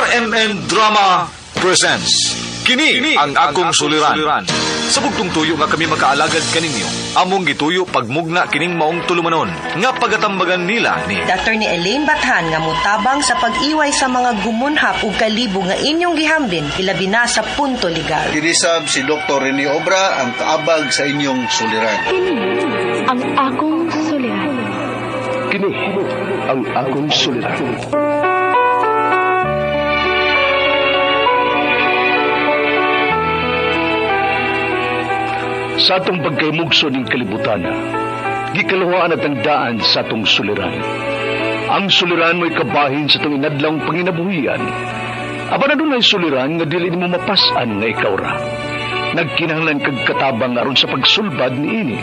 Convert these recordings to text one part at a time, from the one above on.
RMN Drama presents Kini ang akong suliran. Sa bugtong tuyo nga kami makaalagad kaninyo, among gituyo pagmugna kining maong tulumanon nga pagatambagan nila ni Attorney Elaine Bathan nga motabang sa pag-iway sa mga gumunhap ug kalibo nga inyong gihambin ilabi na sa punto legal. Kinisab si Dr. Rene Obra ang kaabag sa inyong suliran. Kini ang akong suliran. Kini ang akong suliran. Sa atong pagkaymugso ning kalibutan, gikaluhaan at ang daan sa atong suliran. Ang suliran mo'y kabahin sa atong inadlawng panginabuhian. Apan adunay suliran nga dili nimo mapas-an nga ikaw ra. Nagkinahanglan kag katabang aron sa pagsulbad niini.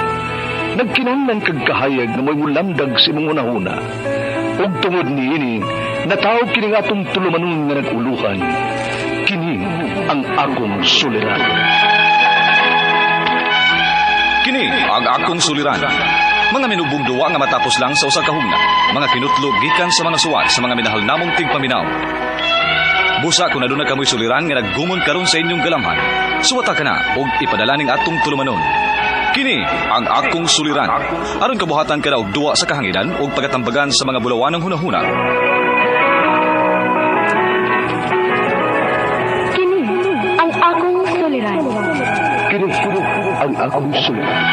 Nagkinahanglan kag kahayag nga mo'y mulamdag sa imong hunahuna. Ug tungod niini, natawag kini nga atong tulumanon nga nag-uluhan. Kini ang akong suliran. Kini ang akong suliran. Mga minubong duwa nga matapos lang sa usa ka hugna. Mga kinutlo gikan sa mga suwat sa mga minahal namong tigpaminaw. Busa kung aduna kamoy suliran nga naggumon karon sa inyong galamhan. Suwata ka na og ipadala ning atong tulumanon. Kini ang akong suliran. Aron kabuhatan ka na og duwa sa kahanginan ug pagatambagan sa mga bulawanong hunahuna. Kini ang akong suliran. Kini ang akong suliran.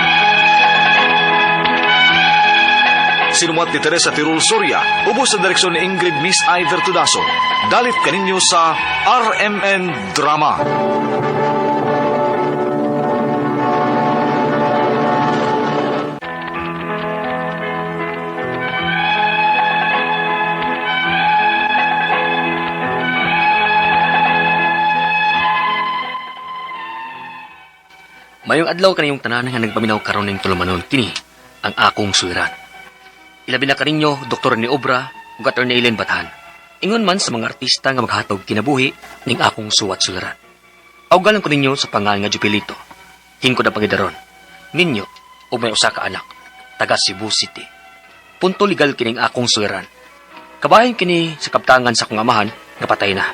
Sinumat ni Teresa Tirul Soria, ubos sa direksyon ni Ingrid Miss Iver Tudaso. Dalit kaninyo sa RMN Drama. Mayong adlaw kaniyong tanan nga nagpaminaw karon ning tulumanon kini ang akong suliran. Ilabi na kaninyo Dr. ni Obra ug Attorney Ellen Bathan. Ingon man sa mga artista nga maghatog kinabuhi ning akong suwat suliran. Awgalan ko ninyo sa pangal nga Jupilito. Hingkod ang pangidaron. Ninyo ug may usa ka anak taga Cebu City. Punto legal kining akong suliran. Kabahin kini sa kaptangan sa akong amahan nga patay na.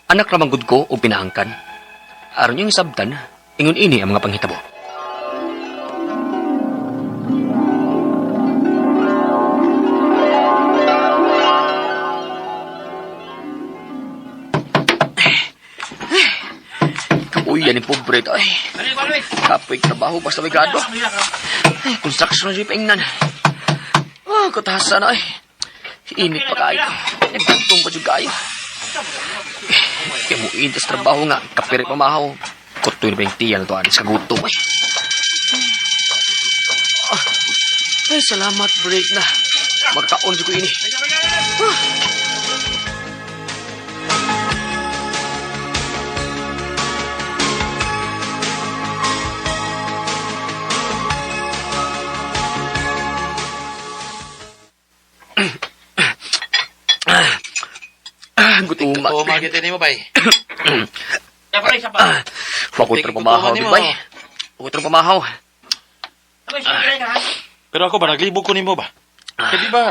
Anak ra man gud ko ug pinaangkan. Aron yung sabtan, ingon ini ang mga panghitabo. Uy, yan yung pobre ito. Ay, kapoy trabaho, basta may grado. Ay, construction na siya paingnan. Ah, kutasan ay. Init pa kayo. Nagtugtong pa siya kayo. Kaya mo init sa trabaho nga, kapiri pa mahaw. Kutoy na ba yung tiyan na to, anis kagutom ay. Ah, ay, salamat, break na. Magkaon siya ko ini. Ah, gutom. Oo, makita ni mo, bay. Wakoy Tingin pamahaw, gutuman di nimo. bay. Wakoy pamahaw. Pero ako ba, naglibog ko nimo ba? Kaya di ba,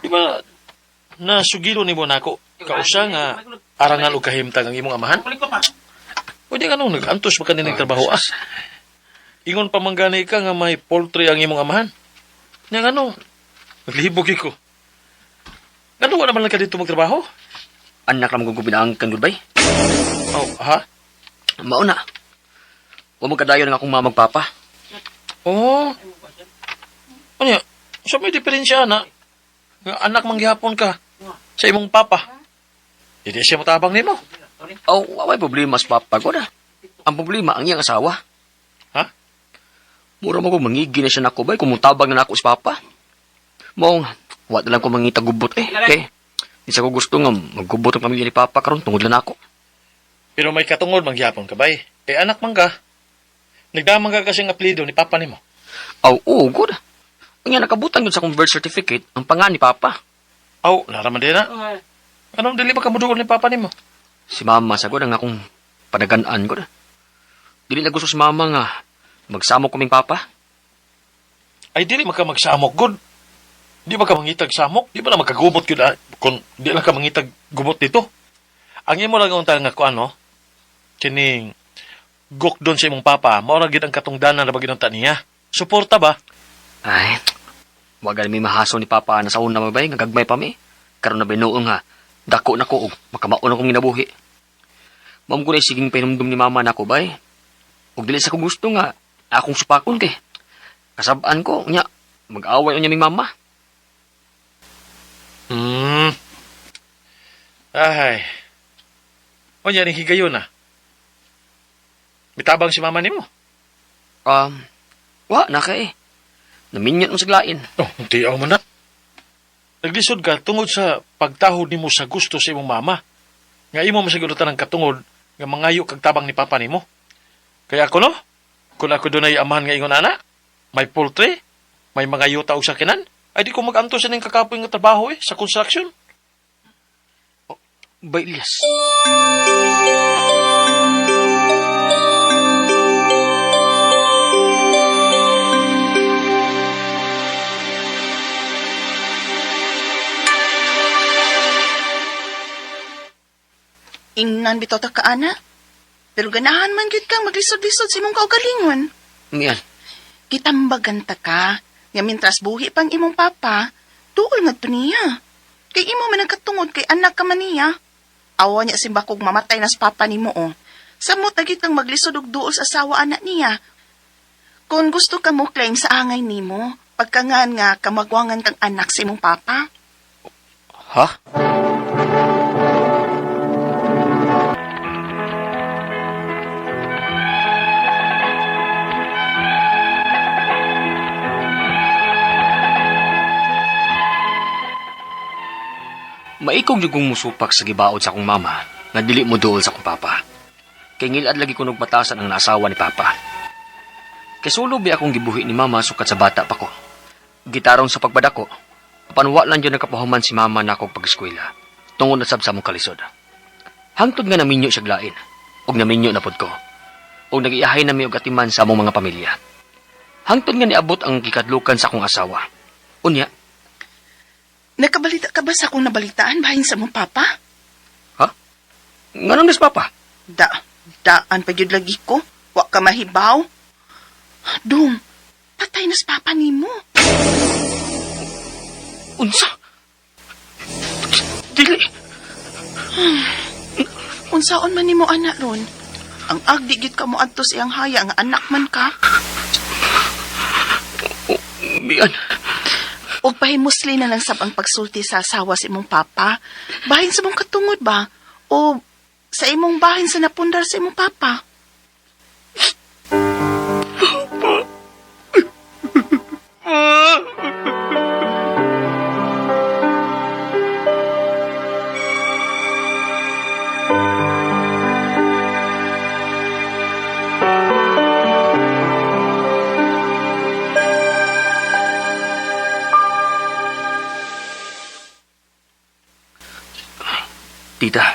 di ba, nasugilo nimo nako kausa nga arangal og kahimtang ang imong amahan? Pwede ka nung nag-antos pa kanilang trabaho ah. Ingon pa man gani ka nga may poultry ang imong amahan. Nya ngano, naglibog ko. Ngano wala man lang ka dito magtrabaho? Anak lang kong pinaangkan, gud bay. Oh, ha? Mauna. Wa mo kadayon ang akong mama ug papa. Oh. Ano ya? Sa may diferensya na. Nga anak manggihapon ka sa imong papa. Hindi siya motabang nimo. Oh, wa may problema sa papa ko na. Ang problema ang iyang asawa. Ha? Mura mo kung mangigi na siya nako bay, kung mutabang na nako si papa. Mong, wa na lang ko mangita gubot eh. Okay. Di sa ko gusto nga maggubot ang pamilya ni papa karon tungod lang nako. Pero may katungod manggihapon ka bay. Eh anak man ka. Nagdamang ka kasing apelyido ni papa nimo. Aw, oo, good. Ang iya nakabutang yun sa akong birth certificate, ang pangan ni papa. Aw, naraman din na. Anong dili ba kamuduol ni papa nimo? Si mama sagod ang akong panagan-an ko na. Dili na gusto si mama nga magsamo kaming papa. Ay dili man ka magsamok good. Di ba ka mangitag samok? Di ba na makagumot yun, ah, kung di lang ka mangitag gumot dito? Ang imo lang unta nga kuan, no? Kining gukdon sa imong papa, mao ra gid ang katungdanan na bagin niya. Suporta ba? Ay, wag gani mi mahaso ni Papa na sa una mabay, nga gagmay pa mi. Karon na binuong ha, dako na ko og makamaon akong ginabuhi. Ma'am ko na siging pahinumdum ni Mama nako bay. Ug dili sa ko gusto nga akong supakon kay. Kasab-an ko nya mag-away unya ming mama. Ay. Unya ning higayon na. Mitabang si mama nimo. Wa na kay. Naminyot mo sa glain. Oh, tiyaw mo na. Naglisod ka tungod sa pagtahod nimo sa gusto sa imong mama. Nga imo masiguro tanang katungod nga mangayo kag tabang ni papa nimo. Kaya ako no, kung ako dunay amahan nga ingon ana, may poultry, may mga yuta og sakinan, ay di ko maganto sa ning kakapoy nga trabaho eh sa construction. Bay Elias. Ingnan bitaw ta ka, ana. Pero ganahan man gyud kang maglisod-lisod sa imong kaugalingon. Mian, Gitambagan ta ka, nga mintras buhi pang imong papa, duol ngadto niya. Kay imo man ang katungod kay anak ka man niya. Awa niya simbakog mamatay na sa papa nimo oh. Samot na gyud kang maglisod og duol sa asawa anak niya. Kung gusto ka mo claim sa angay nimo, pagkangan nga kamagwangan kang anak sa imong papa. Ha? Maikog yung kong musupak sa gibaod sa akong mama nga dili mo duol sa akong papa. Kay ngilad lagi ko batasan ang naasawa ni papa. Kay sulo bi akong gibuhi ni mama sukat sa bata pa ko. Gitarong sa pagbadako, apan wa lang jud nakapahuman si mama na akong pag-eskwela. Tungod na sab sa among kalisod. Hangtod nga naminyo siya lain, ug naminyo na pod ko. Ug nagiyahay nami og atiman sa among mga pamilya. Hangtod nga niabot ang gikadlukan sa akong asawa. Unya, Nakabalita ka ba sa akong nabalitaan bahin sa imong papa? Ha? Nganong nis papa? Da, daan pa gyud lagi ko. Wa ka mahibaw. Dong, patay na sa papa nimo. Unsa? Dili. Unsaon man nimo anak ron? Ang agdi gyud ka mo adto sa iyang haya nga anak man ka. Mian. Og pahimusli na lang sab ang pagsulti sa asawa sa imong papa. Bahin sa imong katungod ba? O sa imong bahin sa napundar sa imong papa? Tita.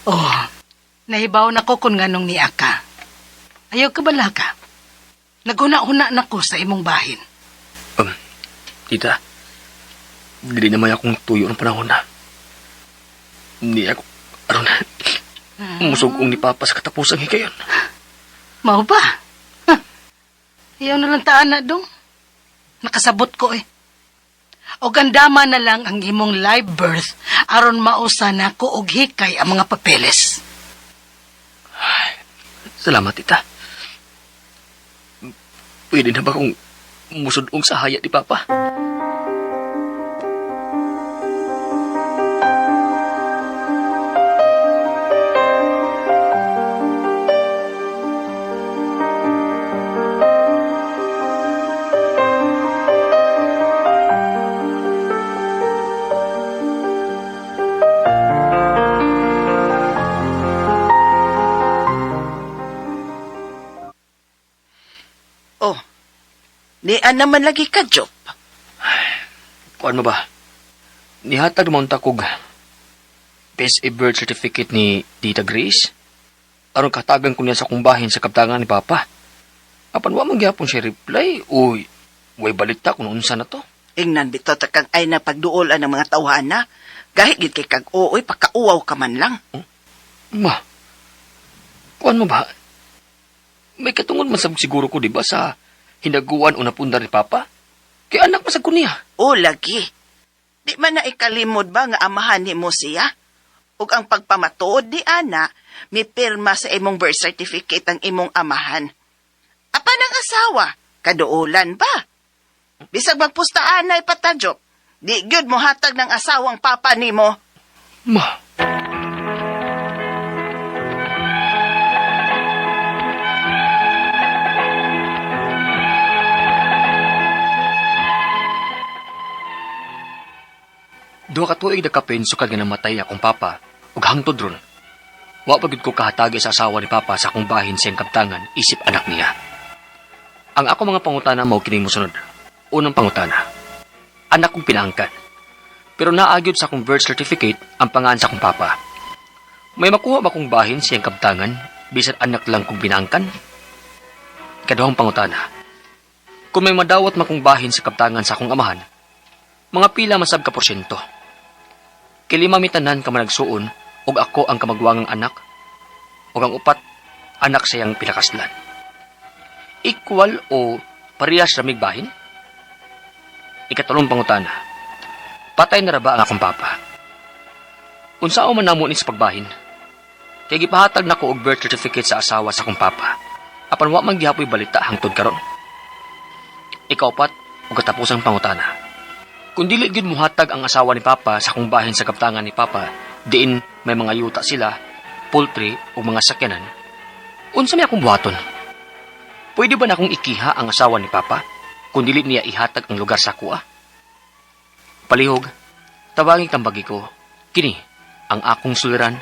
Oh, nahibaw na ko kung nganong niya ka. Ayaw ka bala ka. Naghuna-huna na ko sa imong bahin. Tita, dili naman akong tuyo ng panahon na. Hindi ako, aron na, musugong ni Papa sa katapusang higayon. Mao ba? Ha. Ayaw na lang taan na dong. Nakasabot ko eh. O gandama na lang ang imong live birth aron mausa na ko og hikay ang mga papeles. Ay, salamat, tita. Pwede na ba kung musudong sa haya ni Papa? Oh, nian naman lagi ka, Jop. Kuan mo ba? Nihatag naman takog PSA birth certificate ni Tita Grace. Aron katagan ko niya sa kumbahin sa kaptangan ni Papa. Apan wa man gyapon siya reply. Uy, way balita kung unsa na to. Ingnan bitaw ta kag ay na pagduol ang mga tawhana. Gahit gid kay kag ooy pakauwaw ka man lang. Ma, kuan mo ba? May katungod man sab siguro ko, di ba, sa hinaguan o napundar ni Papa? Kay anak masag ko niya. O lagi. Di man na ikalimod ba nga amahan nimo siya? Ug ang pagpamatuod ni ana, mi pirma sa imong birth certificate ang imong amahan. Apan ang asawa, kaduolan ba? Bisag magpustaan na ipatadjok, di gyud mo hatag ng asawang papa nimo. Ma. Duha ka tuig nagkapin sukad nga namatay akong papa ug hangtod ron. Wa pa gyud ko kahatagi sa asawa ni papa sa akong bahin sa iyang kabtangan isip anak niya. Ang ako mga pangutana mao kining mosunod. Unang pangutana. Anak kong pinangkan. Pero naagyod sa akong birth certificate ang pangan sa akong papa. May makuha ba kong bahin siyang kabtangan bisan anak lang kong binangkan? Ikaduhang pangutana. Kung may madawat makong bahin sa kabtangan sa akong amahan, mga pila masab ka porsyento. Kilima mitanan ka managsuon og ako ang kamagwangang anak ug ang upat anak sayang pinakaslan. Equal o parehas ramig bahin? Ikatulong pangutana. Patay na ra ba ang akong papa? Unsaon man namo ni sa pagbahin? Kay gipahatag nako og birth certificate sa asawa sa akong papa. Apan wa man gihapoy balita hangtod karon. Ikaupat ug katapusang pangutana. Kung dili gyud mohatag ang asawa ni papa sa akong bahin sa kaptangan ni papa, diin may mga yuta sila, poultry ug mga sakyanan, unsa may akong buhaton? Pwede ba na akong ikiha ang asawa ni papa kung dili niya ihatag ang lugar sa akoa? Palihog, tabangi tambagi ko, kini ang akong suliran,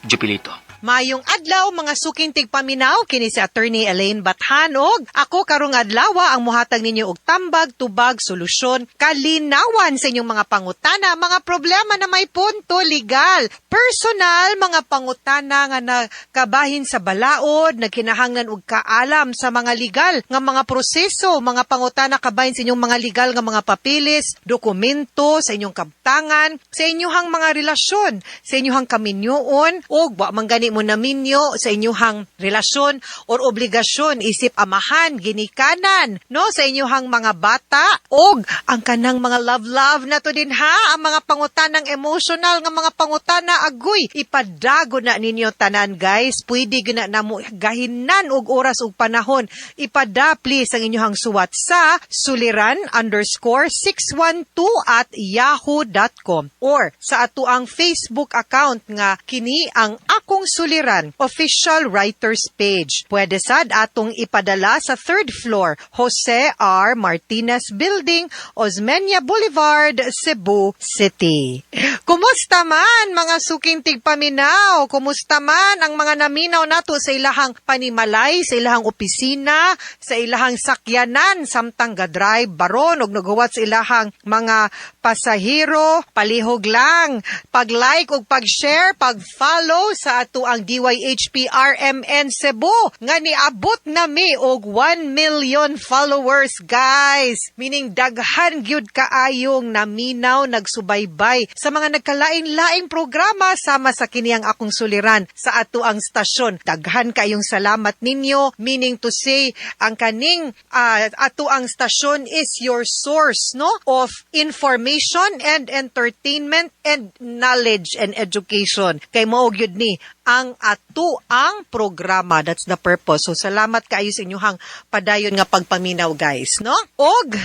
Jupilito. Mayong adlaw mga suking tigpaminaw kini si Attorney Elaine Bathan og ako karong adlaw ang muhatag ninyo og tambag, tubag, solusyon, kalinawan sa inyong mga pangutana, mga problema na may punto legal, personal, mga pangutana nga nakabahin sa balaod, nagkinahanglan og kaalam sa mga legal nga mga proseso, mga pangutana kabahin sa inyong mga legal nga mga papeles, dokumento, sa inyong kabtangan, sa inyong mga relasyon, sa inyong kaminyoon og wa man gani mo naminyo sa inyong relasyon or obligasyon isip amahan, ginikanan, no, sa inyong mga bata og ang kanang mga love-love na to din ha, ang mga pangutanang emotional nga mga pangutana agoy ipadago na ninyo tanan guys. Pwede gina namo gahinan og oras ug panahon. Ipada please ang inyong suwat sa suliran_612@yahoo.com or sa ato ang Facebook account nga kini ang Akong Suliran official writers page. Pwede sad atong ipadala sa 3rd floor, Jose R. Martinez Building, Osmeña Boulevard, Cebu City. Kumusta man mga suking tigpaminaw? Kumusta man ang mga naminaw nato sa ilahang panimalay, sa ilahang opisina, sa ilahang sakyanan samtang gadrive baron og naghuwat sa ilahang mga pasahero? Palihog lang pag-like ug pag-share, pag-follow sa ato ang DYHPRMN Cebu nga niabot na mi og 1 million followers guys. Meaning daghan gyud kaayong naminaw, nagsubaybay sa mga nagkalain-laing programa sama sa kiniyang Akong Suliran sa ato ang stasyon. Daghan kaayong salamat ninyo, meaning to say ang kaning ato ang stasyon is your source, no, of information and entertainment and knowledge and education. Kay mao gyud ni ang ato ang programa. That's the purpose. So salamat kaayo sa inyong padayon nga pagpaminaw guys, no? Og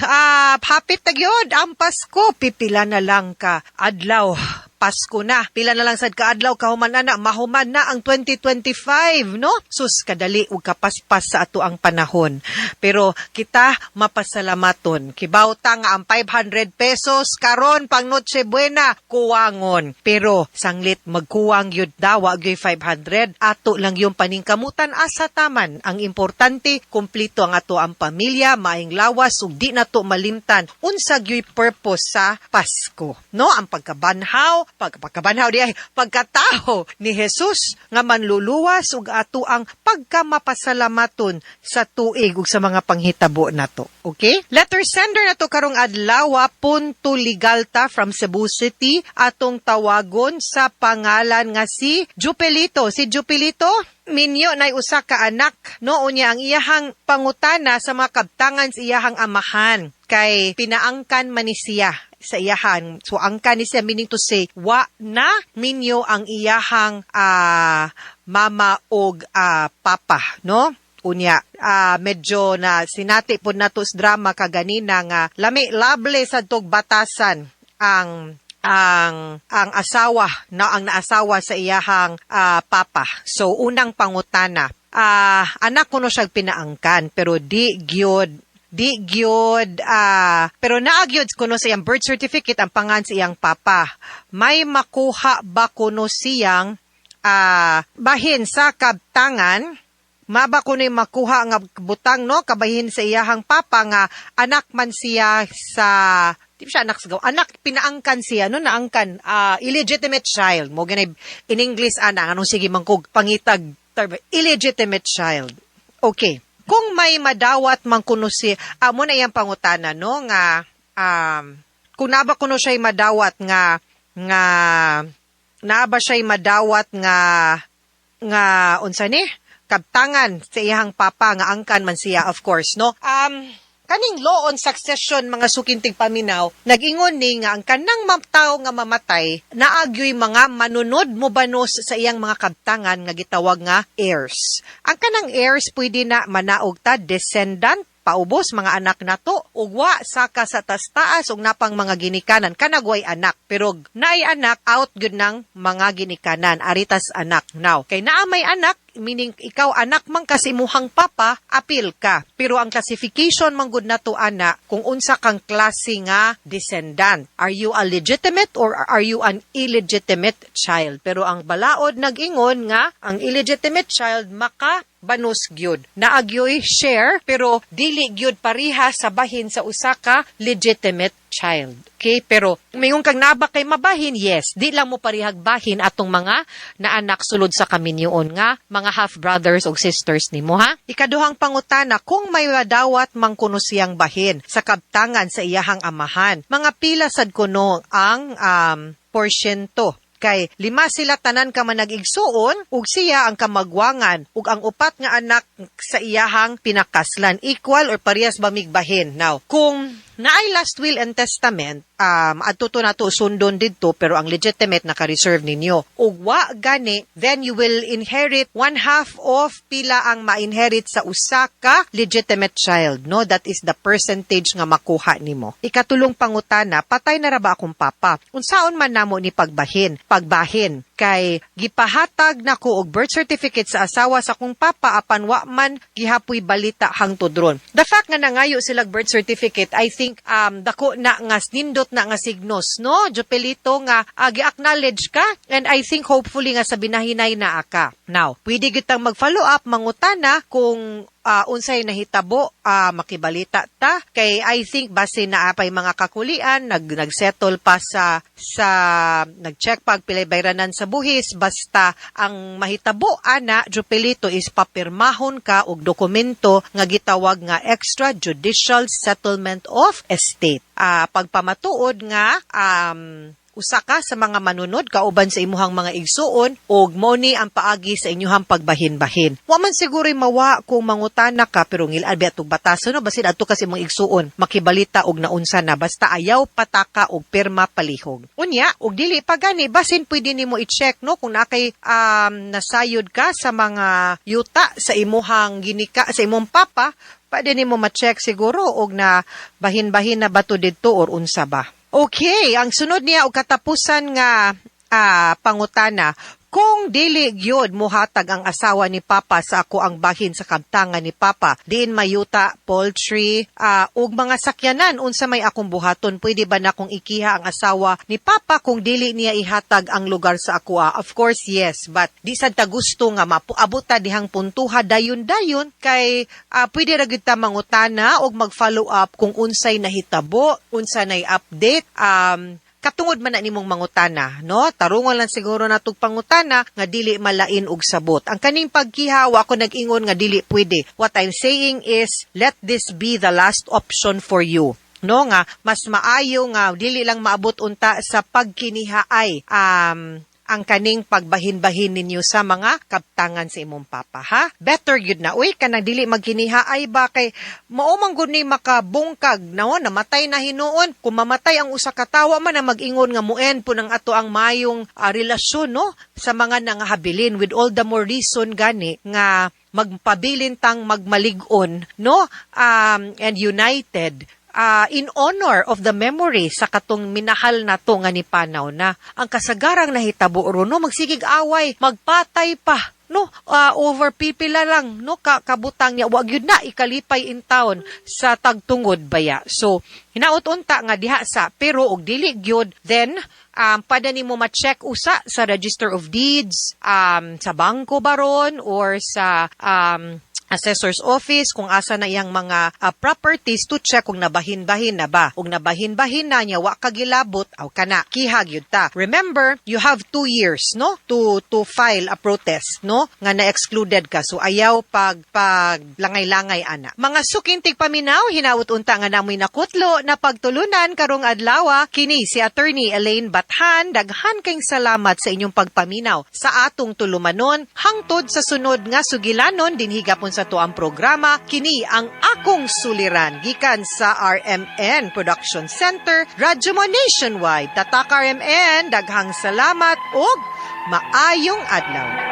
hapit na gyud ang Pasko, pipila na lang ka adlaw. Pasko na. Pila na lang sad kaadlaw kahuman ana, mahuman na ang 2025, no? Sus, kadali ug kapaspas sa ato ang panahon. Pero kita mapasalamaton. Kibaw ta nga ang 500 pesos karon pang Noche Buena kuwangon. Pero sanglit magkuwang yun dawa gyud 500, ato lang yung paningkamutan asa taman. Ang importante, kumpleto ang ato ang pamilya, maayong lawas ug di nato malimtan unsa gyud purpose sa Pasko, no? Ang pagkabanhaw pagkabanhaw di ay pagkataho ni Jesus nga manluluwas ug ato ang pagkamapasalamaton sa tuig ug sa mga panghitabo nato. Okay? Letter sender nato karong adlaw, Punto Ligalta from Cebu City, atong tawagon sa pangalan nga si Jupelito. Si Jupelito, minyo nay usa ka anak, no? Unya ang iyahang pangutana sa mga kabtangan sa iyahang amahan kay pinaangkan man ni siya sa iyahan. So angkan ni siya, meaning to say wa na minyo ang iyahang mama og papa, no? Unya medyo na sinati pod nato sa drama kaganina nga lami lable sa tog batasan ang asawa na ang naasawa sa iyahang papa. So unang pangutana, anak kuno siya pinaangkan pero di gyud, pero naa gyud kuno sa iyang birth certificate ang pangan sa iyang papa. May makuha ba kuno siyang bahin sa kabtangan? Maba kuno'y makuha nga butang, no, kabahin sa iyahang papa nga anak man siya sa, di siya anak sa gaw, anak pinaangkan siya, no, naangkan, illegitimate child mo ganay in English ana, anong sige mangkog pangitag term, illegitimate child. Okay, kung may madawat man kuno si amo na iyang pangutana, no, nga kung naba kuno siya madawat nga naba siya madawat nga unsa ni kabtangan sa iyang papa nga angkan man siya, of course, no? Kaning law on succession, mga suking tigpaminaw, nag-ingon ni nga ang kanang tawo nga mamatay, naagyoy mga manunod mo banos sa iyang mga kabtangan nga gitawag nga heirs. Ang kanang heirs, pwede na manaog ta descendant paubos mga anak nato ug wa saka sa taas ug napang mga ginikanan, kanagway anak, pero naay anak, out gyud ng mga ginikanan, aritas anak. Now kay naa may anak, meaning ikaw anak man kasi imuhang papa, apil ka. Pero ang classification man gud nato ana kung unsa kang klase nga descendant. Are you a legitimate or are you an illegitimate child? Pero ang balaod nag-ingon nga ang illegitimate child maka banos gyud. Naagyoy share pero dili gyud pareha sa bahin sa usa ka legitimate child. Okay, pero mayon kang naba kay mabahin, yes, di lang mo parehag bahin atong mga naanak sulod sa kaminyoon nga mga half brothers o sisters nimo, ha. Ikaduhang pangutana, kung may madawat man kuno siyang bahin sa kabtangan sa iyahang amahan, mga pila sad kuno ang porsyento? Kay lima sila tanan ka manag-igsuon ug siya ang kamagwangan ug ang upat nga anak sa iyahang pinakaslan, equal or parehas ba migbahin? Now kung naay last will and testament, adto to nato sundon didto, pero ang legitimate naka-reserve ninyo. Ug wa gani, then you will inherit one half of pila ang ma-inherit sa usa ka legitimate child, no? That is the percentage nga makuha nimo. Ikatulong pangutana, patay na ra ba akong papa? Unsaon man namo ni pagbahin? Kay gipahatag nako og birth certificate sa asawa sa akong papa apan wa man gihapoy balita hangtod ron. The fact nga nangayo sila birth certificate, I think dako na nga nindot na nga signos, no, Jopelito, nga gi-acknowledge ka, and I think hopefully nga sa binahinay naa ka. Now, pwede kitang mag-follow up, mangutana kung unsay nahitabo, makibalita ta kay I think base naa pay mga kakulian, nagsettle pa sa nag-check pag pilay bayranan sa buhis. Basta ang mahitabo ana, Jupelito, is papirmahon ka og dokumento nga gitawag nga extrajudicial settlement of estate, pagpamatuod nga usa ka sa mga manunod kauban sa imuhang mga igsuon ug mo ni ang paagi sa inyuhang pagbahin-bahin. Wa man siguro mawa kung mangutana ka, pero ngil-ad ba atong batason, no, basin adto ka sa imong igsuon makibalita og naunsa na, basta ayaw pataka og pirma palihog. Unya og dili pa gani, basin pwede nimo i-check, no, kung naa kay nasayod ka sa mga yuta sa imuhang ginika sa imong papa, pwede nimo ma-check siguro og na bahin-bahin na bato didto or unsa ba. Okay, ang sunod niya og katapusan nga pangutana, kung dili gyud muhatag ang asawa ni Papa sa ako ang bahin sa kabtangan ni Papa, diin mayuta, poultry, ug mga sakyanan, unsa may akong buhaton? Pwede ba nakong ikiha ang asawa ni Papa kung dili niya ihatag ang lugar sa ako? Of course, yes, but di sad ta gusto nga mapuabot ta dihang puntuha dayon-dayon kay pwede ra gyud ta mangutana og mag-follow up kung unsay nahitabo, unsa nay update. Katungod man na nimong mangutana, no? Tarungon lang siguro natog pangutana nga dili malain og sabot. Ang kaning pagkiha, wa ko nag-ingon nga dili pwede. What I'm saying is, let this be the last option for you, no, nga mas maayo nga dili lang maabot unta sa pagkinihaay ang kaning pagbahin-bahin ninyo sa mga kaptangan sa imong papa, ha. Better gyud na uy, kanang dili magkinihaay ba, kay mao man gud ni makabungkag, no? Namatay na hinuon, kung mamatay ang usa ka tawo man na mag-ingon nga muen po ng ato ang mayong relasyon, no, sa mga nangahabilin. With all the more reason gani nga magpabilin tang magmalig-on, no, and united in honor of the memory sa katong minahal nato nga ni panaw na. Ang kasagarang nahitabo ron, no, magsigig away, magpatay pa, no, over pipila lang, no, kabutang niya. Wag yun na ikalipay in town sa tagtungod baya. So hinaot unta nga diha sa, pero og dili gyud, then pwede nimo ma-check usa sa Register of Deeds, sa bangko baron or sa assessor's office kung asa na iyang mga properties to check kung nabahin-bahin na ba. Ug nabahin-bahin na niya, wa ka gilabot, aw kana, kiha gyud ta. Remember, you have 2 years, no, to file a protest, no, nga na-excluded ka. So ayaw pag langay-langay ana. Mga suking tigpaminaw, hinaut unta nga namoy nakutlo na pagtulunan karong adlaw. Kini si Attorney Elaine Bathan. Daghan kayong salamat sa inyong pagpaminaw sa atong tulumanon hangtod sa sunod nga sugilanon dinhi gapon sa atuang programa, kini ang Akong Suliran, gikan sa RMN Production Center, Radyo Mo Nationwide. Tatak RMN, daghang salamat ug maayong adlaw.